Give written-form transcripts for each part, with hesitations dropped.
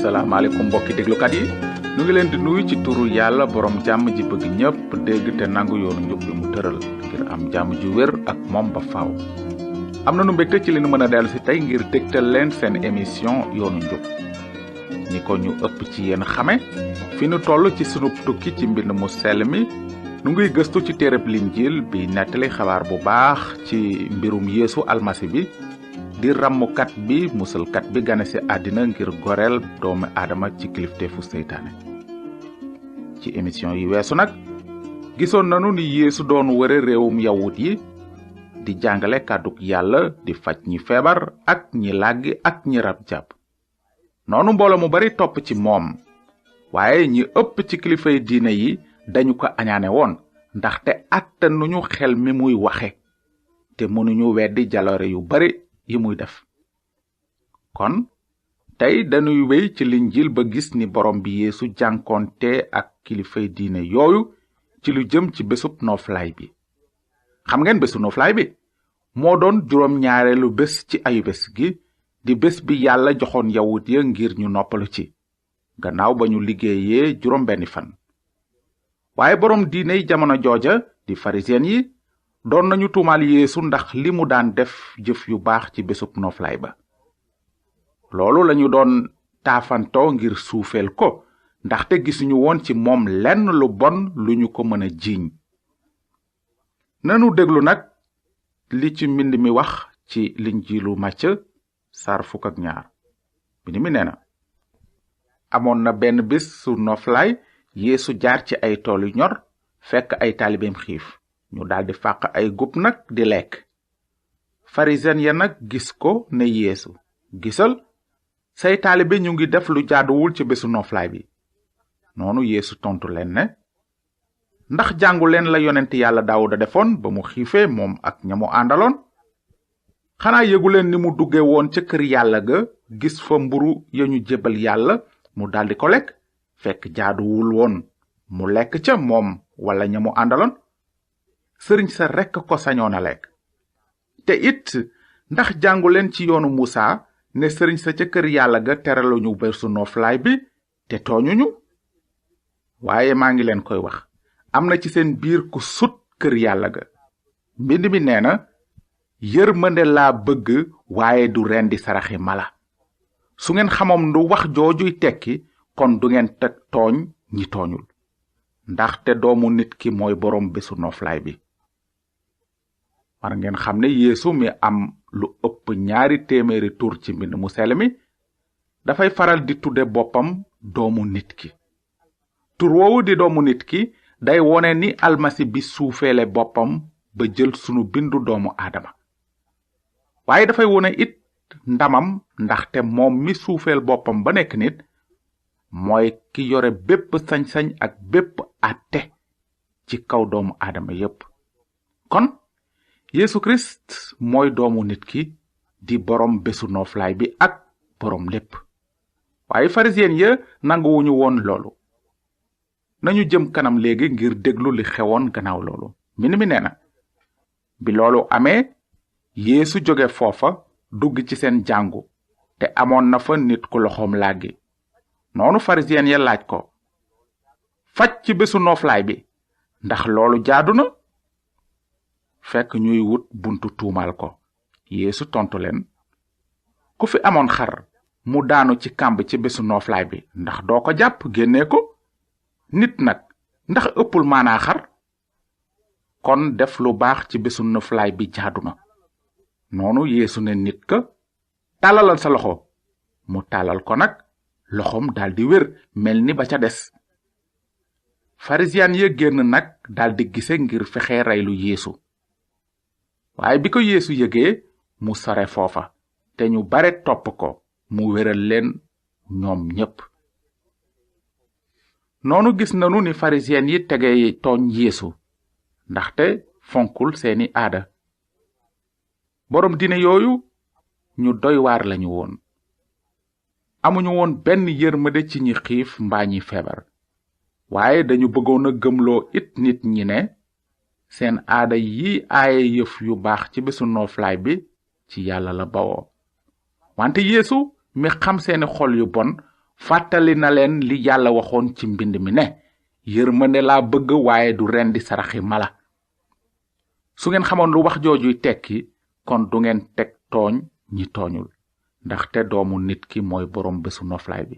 asalaamaaleykum mbokki déglukat yi ñu ngi leen di nuyu ci turu yàlla borom jàmm ji bëgg ñëpp dégg te nangu yoonu njub bi mu tëral ngir am jàmm ju wér ak moom ba faaw. am na nu mbégte ci li nu mën a dellu si tey ngir dégtal leen seen émission yoonu njub ñi ko ñu ëpp ci yéen xame fi nu toll ci sunu tukki ci mbind mu sell mi nu ngi gëstu ci téereb Linjiil bi nettali xabaar bu baax ci mbirum Yeesu almasi bi di rammukat bi musalkat bi gane ci àddina ngir goreel doomu aadama ci kilifteefu seytaane. ci émission yi weesu nag gisoon nanu ni Yeesu doon wëre réewum yawut yi di jàngale kàddug yàlla di faj ñi feebar ak ñi làggi ak ñi rab jàpp. noonu mbooloo mu bari topp ci moom waaye ñi ëpp ci kilifay diine yi dañu ko añaane woon ndaxte attanuñu xel mi muy waxe te mënuñu weddi jaloore yu bari yi muy def. kon tey dañuy wéy ci Linjiil ba gis ni borom bi Yeesu jànkoonte ak kilifay diine yooyu ci lu jëm ci bésub nooflaay bi. xam ngeen bésu nooflaay bi moo doon juróom-ñaareelu bés ci ayubés gi di bés bi yàlla joxoon yawut ya ngir ñu noppalu ci gannaaw ba ñu liggéeyee juróom-benni fan. waaye borom diiney jamono jooja di farisiyen yi doon nañu tuumaal Yeesu ndax li mu daan def jëf yu baax ci bésub nooflaay ba. loolu lañu doon taafantoo ngir suufeel ko ndaxte gisuñu woon ci moom lenn lu bon lu ñu ko mën a jiiñ. nanu déglu nag li ci mbind mi wax ci Linjiilu Màcc saar 12. mbind mi nee na amoon na benn bés su nooflaay Yeesu jaar ci ay tool yu ñor fekk ay taalibeem xiif ñu daldi fàq ay gub nag di lekk. farisiyen ya nag gis ko ne Yeesu gisal say taalibe ñu ngi def lu jaaduwul ci bésu nooflaay bi. noonu Yeesu tontu leen ne ndax jàngu leen la yonent yàlla Daawuda defoon ba mu xiifee moom ak ñamu àndaloon. xanaa yëgu leen ni mu dugge woon ca kër yàlla ga gis fa mburu ya ñu jébbal yàlla mu daldi ko lekk fekk jaaduwul woon mu lekk ca moom walla ñamu àndaloon. sëriñ sa rekk ko sañoon a lekk. te it ndax jàngu leen ci yoonu Musaa ne sëriñ sa ca kër yàlla ga teraluñu bésu nooflaay bi te tooñuñu. waaye maa ngi leen koy wax am na ci seen biir ku sut kër yàlla ga. mbind mi nee na yërmande laa bëgg waaye du rendi saraxi mala. su ngeen xamoon lu wax joojuy tekki kon du ngeen teg tooñ ñi tooñul ndaxte doomu nit ki mooy boroom bésu nooflaay bi. war ngeen xam ne Yeesu mi am lu ëpp 200 tur ci mbind mu sell mi dafay faral di tudde boppam doomu nit ki. tur woowu di doomu nit ki day wone ni almasi bi suufeele boppam ba jël sunu bindu doomu aadama. waaye dafay wone it ndamam ndaxte moom mi suufeel boppam ba nekk nit mooy ki yore bépp sañ-sañ ak bépp àtte ci kaw doomu aadama yépp. kon Yeesu Kirist mooy doomu nit ki di boroom bésu nooflaay bi ak boroom lépp. waaye farisiyen ya nanguwuñu woon loolu. nañu jëm kanam léegi ngir déglu li xewoon gannaaw loolu. mbind mi nee na bi loolu amee Yeesu jóge foofa dugg ci seen jàngu te amoon na fa nit ku loxoom làggi. noonu farisiyen ya laaj ko faj ci bésu nooflaay bi ndax loolu jaadu na. fekk ñuy wut buntu tuumal ko Yeesu tontu leen ku fi amoon xar mu daanu ci kàmb ci bésu nooflaay bi ndax doo ko jàpp génnee ko. nit nag ndax ëppul maanaa xar. kon def lu baax ci bésu nooflaay bi jaadu na. noonu Yeesu ne nit ka tàllalal sa loxo mu tàllal ko nag loxoom daldi wér mel ni ba ca des. farisiyen ya génn nag daldi gise ngir fexe reylu Yeesu. waaye bi ko Yeesu yëgee mu sore foofa te ñu bare topp ko mu wéral leen ñoom ñépp. noonu gis nanu ni farisiyen yi tege tooñ Yeesu ndaxte fonkul seeni aada. boroom diine yooyu ñu doy waar lañu woon. amuñu woon benn yërmande ci ñi xiif mbaa ñi feebar. waaye dañu bëggoon a gëmloo it nit ñi ne seen aada yi aaye yëf yu baax ci bésu nooflaay bi ci yàlla la bawoo. wante Yeesu mi xam seeni xol yu bon fàttali na leen li yàlla waxoon ci mbind mi ne yërmande laa bëgg waaye du rendi saraxi mala. su ngeen xamoon lu wax joojuy tekki kon du ngeen teg tooñ ñi tooñul, ndaxte doomu nit ki mooy borom bésu noflaay bi.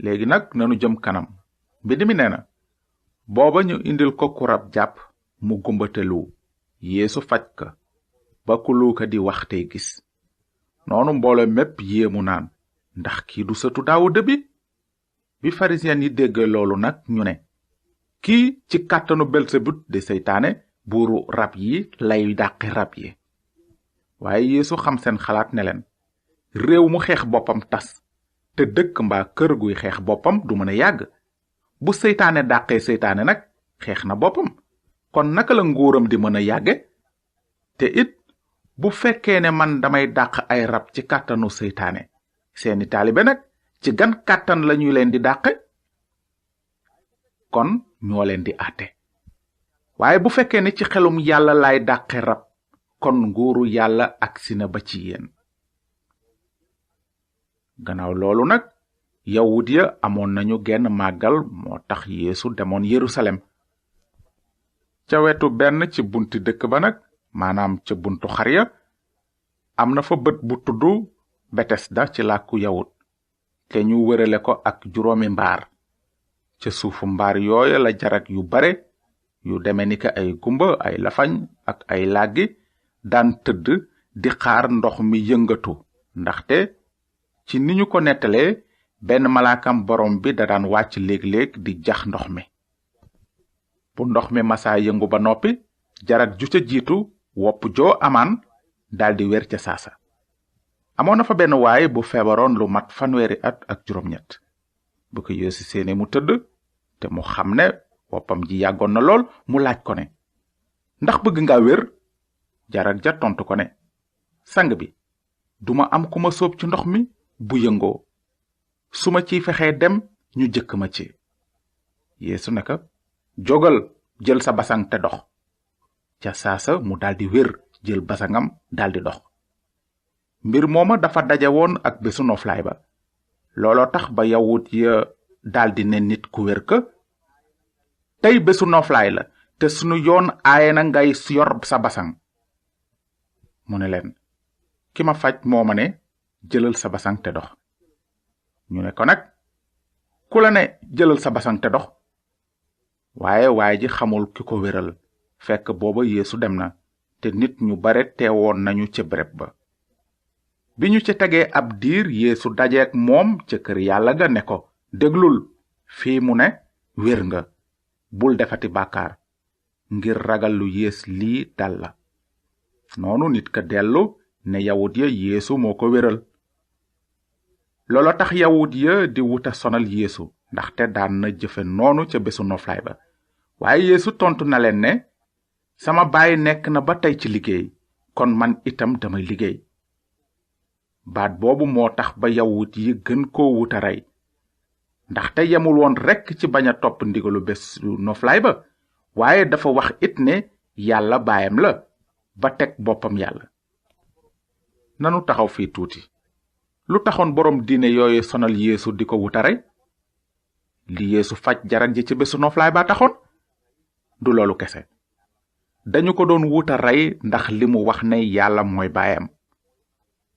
léegi nag nanu jëm kanam. mbind mi nee na booba ñu indil ko ku rab jàpp mu gumbatelu Yeesu faj ka ba ku luuka di wax tey gis. noonu mbooloo mépp yéemu naan ndax kii du sëtu Daawuda bi farisiyen yi dégg loolu nag ñu ne kii ci kàttanu Belsebut di seytaane buuru rab yi lay dàqi rab yi. waaye Yeesu xam seen xalaat ne leen réew mu xeex boppam tas te dëkk mbaa kër guy xeex boppam du mën a yàgg. bu seytaane dàqee seytaane nag xeex na boppam, kon naka la nguuram di mën a yàgge? te it bu fekkee ne man damay dàq ay rab ci kàttanu seytaane, seeni taalibe nag ci gan kàttan lañuy leen di dàqe? kon ñoo leen di àtte. waaye bu fekkee ne ci xelum yàlla laay dàqe rab, kon nguuru yàlla agsi na ba ci yéen. gannaaw loolu nag yawut ya amoon nañu genn màggal, moo tax Yeesu demoon Yerusalem. ca wetu benn ci bunti dëkk ba nag, maanaam ca buntu xar ya, am na fa bët bu tudd Betesda ci làkku yawut, te ñu wërale ko ak juróomi mbaar. ca suufu mbaar yooya la jarag yu bare yu deme ni ka ay gumba, ay lafañ ak ay làggi daan tëdd di xaar ndox mi yëngatu, ndaxte ci ni ñu ko nettalee benn malaakam borom bi da daan wàcc léeg-léeg di jax ndox mi. bu ndox mi masaa yëngu ba noppi, jarat ju ca jiitu wopp joo amaan daldi wér ca saasa. amoon na fa benn waay bu feebaroon lu mat 30 at ak juróom-ñett. bu ko Yeesu seene mu tëdd te mu xam ne woppam ji yàggoon na lool, mu laaj ko ne ndax bëgg nga wér? jarat ja tontu ko ne sang bi, duma am ku ma sóob ci ndox mi bu yëngoo, su ma ciy fexee dem ñu jëkk ma ci. Yeesu ne ko jógal, jël sa basang te dox. ca saasa mu daldi wér, jël basangam daldi dox. mbir mooma dafa daje woon ak bésu noflaay ba. looloo tax ba yawut ya daldi ne nit ku wér ka tey bésu noflaay la te sunu yoon aaye na ngay yor sa basang. mu ne leen ki ma faj moo ma ne jëlal sa basang te dox. ñu ne ko nag ku la ne jëlal sa basang te dox? waaye ji xamul ki ko wéral, fekk booba Yeesu dem na te nit ñu bare teewoon nañu ca béréb ba. bi ñu ca tegee ab diir, Yeesu dajeek moom ca kër yàlla ga ne ko déglul, fii mu ne wér nga, bul defati bàkkaar ngir ragal lu yées lii dal la. noonu nit ka dellu ne yawut ya Yeesu moo ko wéral. loolo tax yawut ya di wuta sonal Yeesu, ndaxte daan na jëfe noonu ca bésu noflaay ba. waaye Yeesu tontu na leen ne sama baay nekk na ba tey ci liggéey, kon man itam damay liggéey. baat boobu moo tax ba yawut yi gën koo wuta rey, ndaxte yemul woon rekk ci bañ a topp ndigalu bésu noflaay ba, waaye dafa wax it ne yàlla baayam la ba teg boppam yàlla. nanu taxaw fii tuuti. lu taxoon borom diine yooyu sonal Yeesu di ko wuta rey? li Yeesu faj jarak ji ci bésu noflaay ba taxoon? du loolu kese. dañu ko doon wuta rey ndax li mu wax ne yàlla mooy baayam.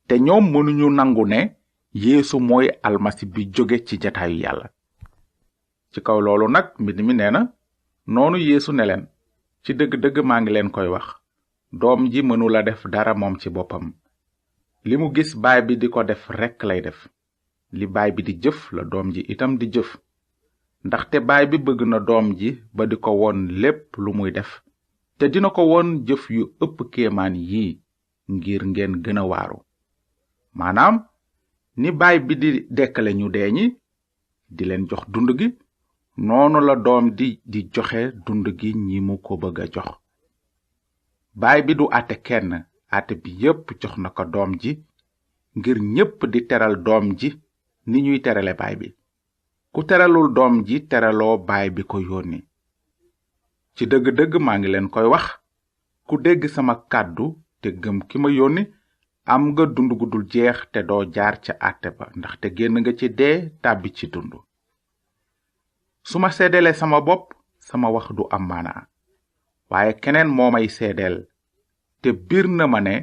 te ñoom mënuñu nangu ne Yeesu mooy almasi bi jóge ci jataayu yàlla. ci kaw loolu nag mbind mi nee na noonu Yeesu ne leen ci dëgg-dëgg maa ngi leen koy wax, doom ji mënula def dara moom ci boppam. li mu gis baay bi di ko def rekk lay def. li baay bi di jëf la doom ji itam di jëf, ndaxte baay bi bëgg na doom ji ba di ko won lépp lu muy def, te dina ko won jëf yu ëpp kéemaan yii ngir ngeen gën a waaru. maanaam ni baay bi di dekkale ñu dee ñi di leen jox dund gi, noonu la doom di joxe dund gi ñi mu ko bëgg a jox. baay bi du àtte kenn, àtte bi yépp jox na ko doom ji ngir ñépp di teral doom ji ni ñuy terale baay bi. ku teralul doom ji teraloo baay bi ko yónni. ci dëgg-dëgg maa ngi leen koy wax, ku dégg sama kàddu te gëm ki ma yónni am nga dund gu dul jeex te doo jaar ca àtte ba ndaxte génn nga ci dee tàbbi ci dund. su ma seedelee sama bopp sama wax du am maanaa waaye keneen moo may seedeel te biir na ma ne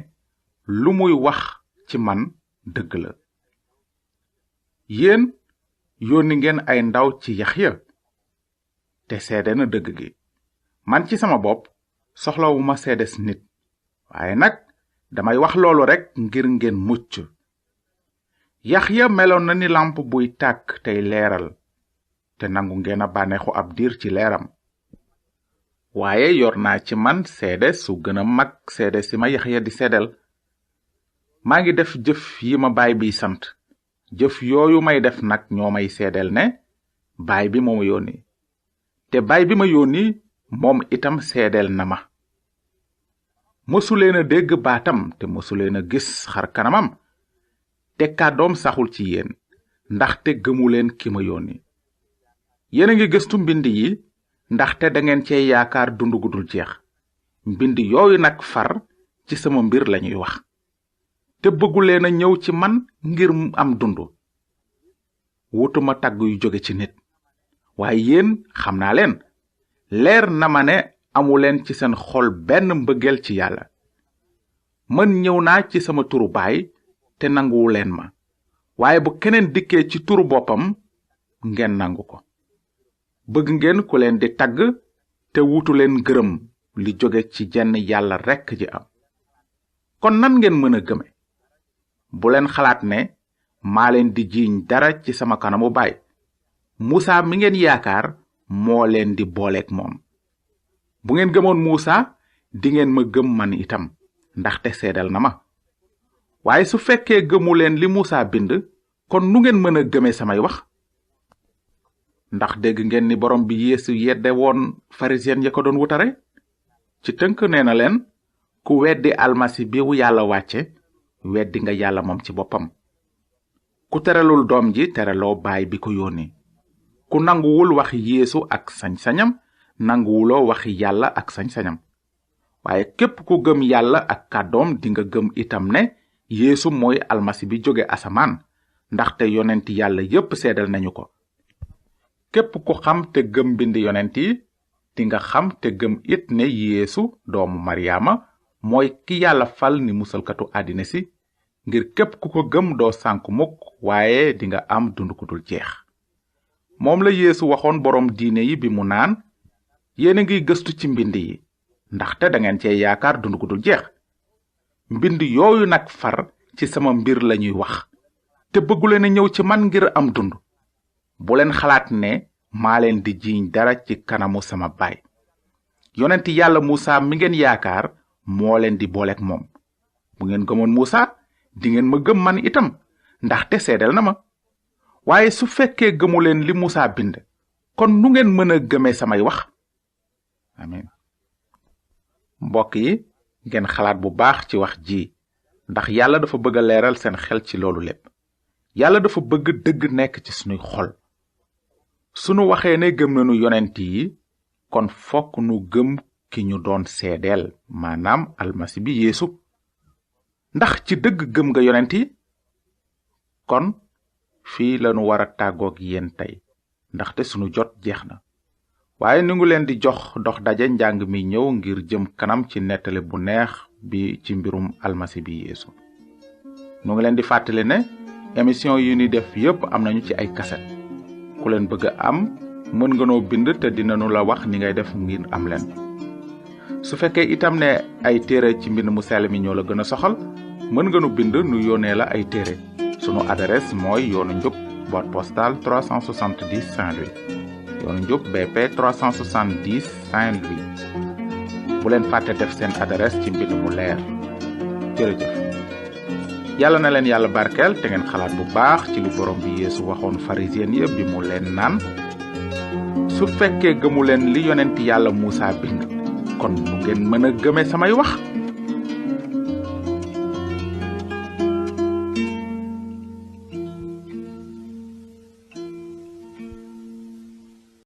lu muy wax ci man dëgg la. yéen yónni ngeen ay ndaw ci Yaxya te seede na dëgg gi. man ci sama bopp soxlawuma seedes nit waaye nag damay wax loolu rekk ngir ngeen mucc. Yaxya meloon na ni lamp buy tàkk tey leeral te nangu ngeen a bànneexu ab diir ci leeram. waaye yor naa ci man seede su gën a mag seede si ma Yaxya di seedel. maa ngi def jëf yi ma baay bi sant jëf yooyu may def nag ñoo may seedel ne baay bi moo ma yónni te baay bi ma yónni moom itam seedel na ma. mësuleen a dégg baatam te mësuleen a gis xar kanamam te kàddoom saxul ci yéen ndaxte gëmuleen ki ma yónni. yéen a ngi gëstu mbind yi ndaxte dangeen cee yaakaar dund gu dul jeex. mbind yooyu nag far ci sama mbir lañuy wax te bëgguleen a ñëw ci man ngir am dund. wutuma tagg yu jóge ci nit waaye yéen xam naa leen leer na ma ne amuleen ci seen xol benn mbëggeel ci yàlla. man ñëw naa ci sama turu baay te nanguwu leen ma waaye bu keneen dikkee ci turu boppam ngeen nangu ko. bëgg ngeen ku leen di tagg te wutu leen gërëm li jóge ci jenn yàlla rekk ji am. kon nan ngeen mën a gëme? bu leen xalaat ne maa leen di jiiñ dara ci sama kanamu baay. Musaa mi ngeen yaakaar moo leen di booleek moom. bu ngeen gëmoon Musaa dingeen ma gëm man itam ndaxte seedal na ma. waaye su fekkee gëmu leen li Musaa bind kon nu ngeen mën a gëme samay wax? ndax dégg ngeen ni borom bi Yeesu yedde woon farisiyen ya ko doon wutare? ci tënk nee na leen ku weddi almasi bi wu yàlla wàcce weddi nga yàlla moom ci boppam. ku teralul doom ji teraloo baay bi ko yónni. ku nanguwul waxi Yeesu ak sañ-sañam nanguwuloo waxi yàlla ak sañ-sañam. waaye képp ku gëm yàlla ak kàddoom dinga gëm itam ne Yeesu mooy almasi bi jóge asamaan ndaxte yonenti yàlla yépp seedal nañu ko. képp ku xam te gëm bind yonent yi dinga xam te gëm it ne Yeesu doomu Maryaama mooy ki yàlla fal ni musalkatu àddina si ngir képp ku ko gëm doo sànku mukk waaye dinga am dund gu dul jeex. moom la Yeesu waxoon boroom diine yi bi mu naan yéen a ngi gëstu ci mbind yi ndaxte dangeen cee yaakaar dund gu dul jeex. mbind yooyu nag far ci sama mbir lañuy wax te bëgguleen a ñëw ci man ngir am dund. bu leen xalaat ne maa leen di jiiñ dara ci kanamu sama baay. yonent yàlla Musaa mi ngeen yaakaar moo leen di booleek moom. bu ngeen gëmoon Musaa dingeen ma gëm man itam ndaxte seedal na ma. waaye su fekkee gëmu leen li Musaa bind kon nu ngeen mën a gëme samay wax? amin. mbokk yi ngeen xalaat bu baax ci wax ji ndax yàlla dafa bëgg a leeral seen xel ci loolu lépp. yàlla dafa bëgg dëgg nekk ci sunuy xol. sunu waxee ne gëm nañu yonent yi kon fokk nu gëm ki ñu doon seedeel maanaam almasi bi Yeesu. ndax ci dëgg gëm nga yonent yi? kon fii lanu war a tàggoog yéen tey ndaxte sunu jot jeex na. waaye ni ngi leen di jox dox daje njàng mi ñëw ngir jëm kanam ci nettali bu neex bi ci mbirum almasi bi Yeesu. nu ngi leen di fàttali ne émission yi ni def yépp am nañu ci ay kaset. ku leen bëgg a am mën nga noo bind te dinañu la wax ni ngay def ngir am leen. su fekkee itam ne ay téere ci mbind mu sell mi ñoo la gën a soxal mën nga nu bind nu yónnee la ay téere. sunu adresse mooy yoonu njub boîte postale 370 Saint-Louis. yoonu njub BP 370 Saint-Louis. bu leen fàtte def seen adresse ci mbind mu leer. jërëjëf. yàlla na leen yàlla barkeel te ngeen xalaat bu baax ci li borom bi Yeesu waxoon pharisien yi bi mu leen naan su fekkee gëmu leen li yonent yàlla Musaa bind kon nu ngeen mën a gëme samay wax?